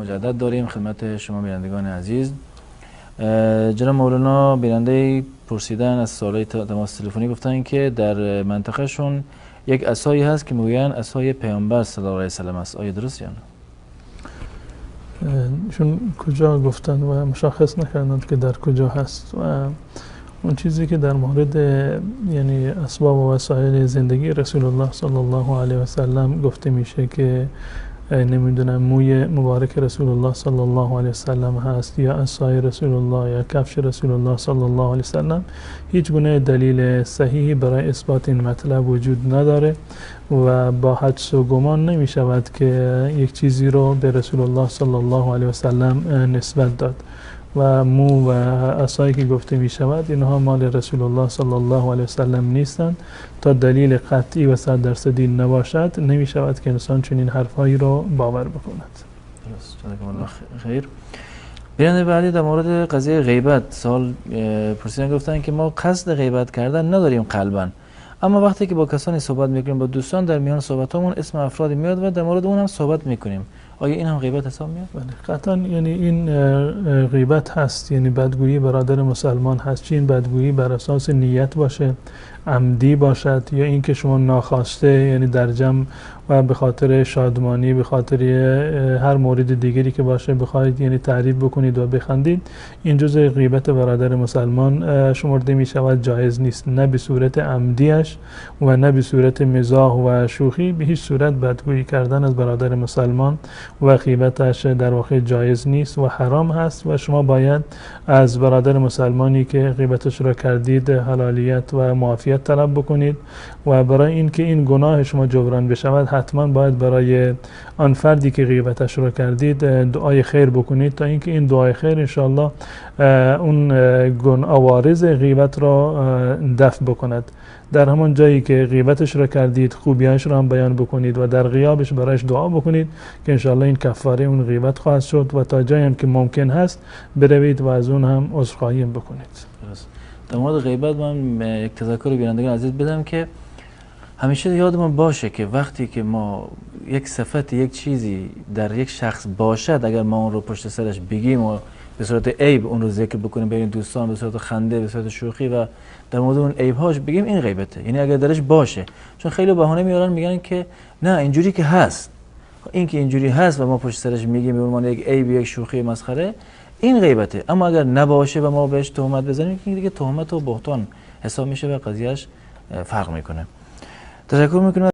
مجدد داریم خدمت شما بینندگان عزیز. جناب مولانا، بیننده پرسیدن از سوالای تماس تلفنی گفتن که در منطقهشون یک عصایی هست که میگوین عصای پیامبر صلی الله علیه و سلم است، آیا درست یا نه؟ چون کجا گفتن و مشخص نکردند که در کجا هست و اون چیزی که در مورد یعنی اسباب و وسایل زندگی رسول الله صلی الله علیه و سلم گفته میشه که نمیدونم موی مبارک رسول الله صلی الله علیه و سلم هست یا عصای رسول الله یا کفش رسول الله صلی الله علیه و سلم، هیچ گونه دلیل صحیحی برای اثبات این مطلب وجود نداره و با حدس و گمان نمی شود که یک چیزی رو به رسول الله صلی الله علیه و سلم نسبت داد و مو و عصایی که گفته می شود اینها مال رسول الله صلی الله علیه و سلم نیستند. تا دلیل قطعی و 100% نباشد نمی شود که انسان چنین حرفهایی رو باور بکند. درست، جزاکم الله خیر. بیننده بعدی در مورد قضیه غیبت سوال پرسیدن، گفتن که ما قصد غیبت کردن نداریم قلبا، اما وقتی که با کسانی صحبت میکنیم، با دوستان، در میان صحبتامون اسم افراد میاد و در مورد اون هم صحبت میکنیم، آیا این هم غیبت حساب میاد؟ بله قطعا، یعنی این غیبت هست، یعنی بدگویی برادر مسلمان هست، چه این بدگویی بر اساس نیت باشه، عمدی باشد، یا اینکه شما ناخواسته یعنی در جمع و به خاطر شادمانی، به خاطر هر مورد دیگری که باشه بخواید یعنی تعریف بکنید و بخندید، این جزء غیبت برادر مسلمان شمرده می شود، جایز نیست، نه به صورت عمدیش و نه به صورت مزاح و شوخی، به هیچ صورت بدگویی کردن از برادر مسلمان و غیبتش در واقع جایز نیست و حرام هست و شما باید از برادر مسلمانی که غیبتش را کردید حلالیت و معافیت طلب بکنید و برای اینکه این گناه شما جبران بشود حتما باید برای آن فردی که غیبتش را کردید دعای خیر بکنید تا اینکه این دعای خیر انشاءالله اون عوارض غیبت را دفع بکند. در همان جایی که غیبتش را کردید خوبیانش را هم بیان بکنید و در غیابش برایش دعا بکنید که انشاءالله این کفاره اون غیبت خواهد شد و تا جایی هم که ممکن هست بروید و از اون هم عذرخواهی بکنید. درست. در مورد غیبت من یک تذکر بینندگان عزیز بدم که همیشه یادمون باشه که وقتی که ما یک صفت، یک چیزی در یک شخص باشد، اگر ما اون رو پشت سرش بگیم و به صورت عیب اون رو ذکر بکنیم بین دوستان، به صورت خنده، به صورت شوخی و در مورد اون عیب هاش بگیم، این غیبته. یعنی اگر درش باشه، چون خیلی بهانه میارن میگن که نه اینجوری که هست، این که اینجوری هست و ما پشت سرش میگیم به عنوان یک عیب، یک شوخی مسخره، این غیبته. اما اگر نباشه و ما بهش تهمت بزنیم، این دیگه تهمت و بهتان حساب میشه و قضیهش فرق میکنه. تشکر میکنم.